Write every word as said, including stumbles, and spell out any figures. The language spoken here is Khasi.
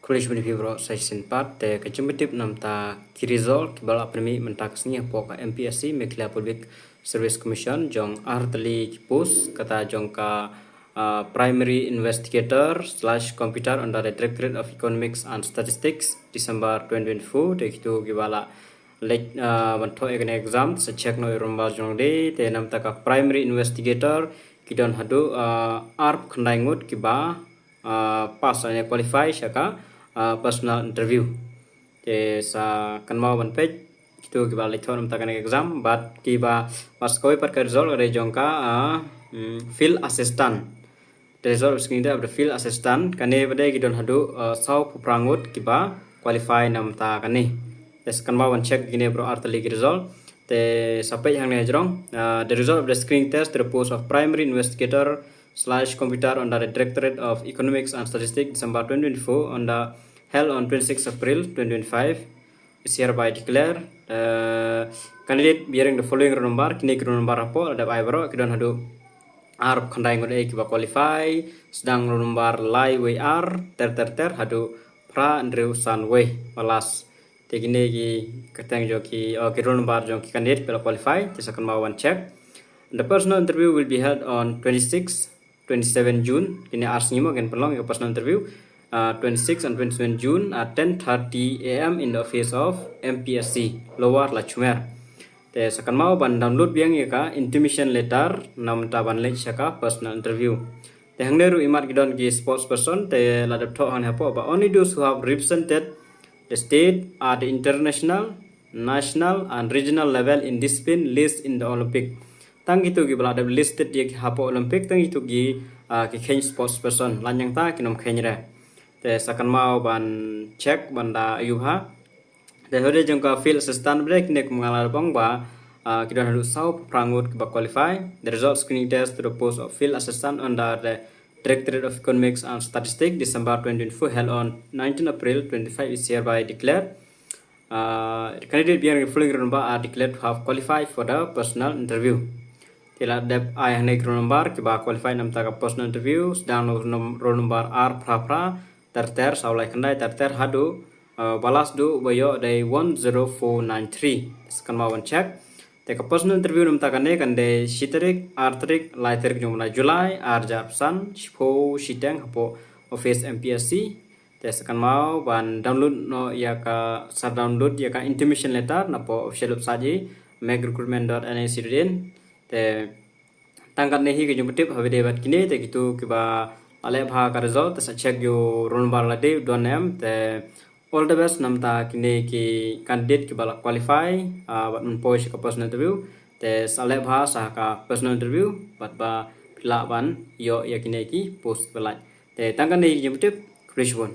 Khublei shibun ïa phi baroh sa shisien pat. Te ka jingpyntip namar ki result kiba la pynmih mynta ka sngi hapoh ka M P S C, Meghalaya Public Service Commission, jong artylli ki post, kata jong ka ah, Primary Investigator slash Computer under the Directorate of Economics and Statistics, December twenty twenty-four. Te kito kiba la leit ah, ban thoh ïa kane exam, sa check noh ïa u roll number jong de. Te namar ka Primary Investigator ki don haduh ah, arphew khyndai ngut kiba ah, pass ne qualify sha ka ah, personal interview. Te sa kynmaw ban peit kito kiba leit thoh namar kane exam, bad kiba, bad sa kawei pat ka result ka dei jong ka ah, mm, field assistant. The result of screening test of the field assistant, kane pat de ki don haduh ah, sawphew phra ngut kiba qualify namar kane. Te sa kynmaw ban check kine baroh artylli ki result. Te sa peit hangne hajrong ah, the result of the screening test to the post of Primary Investigator slash Computer under the Directorate of Economics and Statistics, December twenty twenty-four, on the, held on twenty-six April twenty twenty-five, is hereby declared. Uh, candidate bearing the following roll number, kine ki roll number hapoh la dep ai baroh, ki don haduh arphew khyndai ngut eh kiba qualify, sdang roll number lai wei ar, ter ter ter, haduh phra hynriew san wei, ba last. Te kine ki kyrteng jong ki, oh, ki roll number jong ki candidate kiba la qualify, te sa kynmaw ban check. The personal interview will be held on twenty-six, twenty-seven June, kine ar sngi mo kin pynlong ïa ka personal interview. Uh, twenty-six and twenty-seven June at ten thirty A M in the office of M P S C, Lower Lachumiere. Te sa kynmaw ban download biang ïa ka intimation letter namar ban leit sha ka personal interview. Te hangne ruh imat ki don ki sports person, te la dep thoh hangne hapoh ba only those who have represented the state at the international, national and regional level in discipline list in the Olympic. Tang kito kiba la dep listed ïa ki hapoh Olympic, tang kito ki ah, ki kheiñ sports person, lait nangta kin ym kheiñ re. Te sa kynmaw ban check ban da ïoh ha. Te hynrei jong ka field assistant pat de, kine kum nga la dep ong ba ah, ki don haduh sawphew phra ngut kiba qualify. The result screening test to the post of field assistant under the Directorate of Economics and Statistics, December twenty twenty-four, held on nineteen April twenty-five, is hereby declared. Uh, the candidate bearing the following roll number are declared to have qualified for the personal interview. Te la dep ai hangne ki roll number kiba qualify namar ka personal interview, sdang roll num-, roll number ar phra phra ter ter, saw lai khyndai ter ter, haduh uh, ba last duh ba ïoh dei one zero four nine three. Sa kynmaw ban check. Te ka personal interview namar kane kan dei shi tarik, ar tarik, lai tarik jong u bnai July, ar hajar arphew san, shiphew shiteng hapoh office M P S C. Te sa kynmaw ban download noh ïa ka, sa download ïa ka intimation letter napoh official website jong i, meg recruitment dot N I C dot in. Te tang katne hi ka jingpyntip ha ba ïadei bad kine, te kito kiba la leh bha ka result te sa check ïa u roll number lade u don ne em. Te all the best namar kine ki candidate kiba la qualify ah, bad mynpoi sha ka personal interview. Te sa leh bha sha ka personal interview bad ba phi lah ban ïoh ïa kine ki post kiba lait. Te tang katne hi ka jingpyntip, khublei shibun.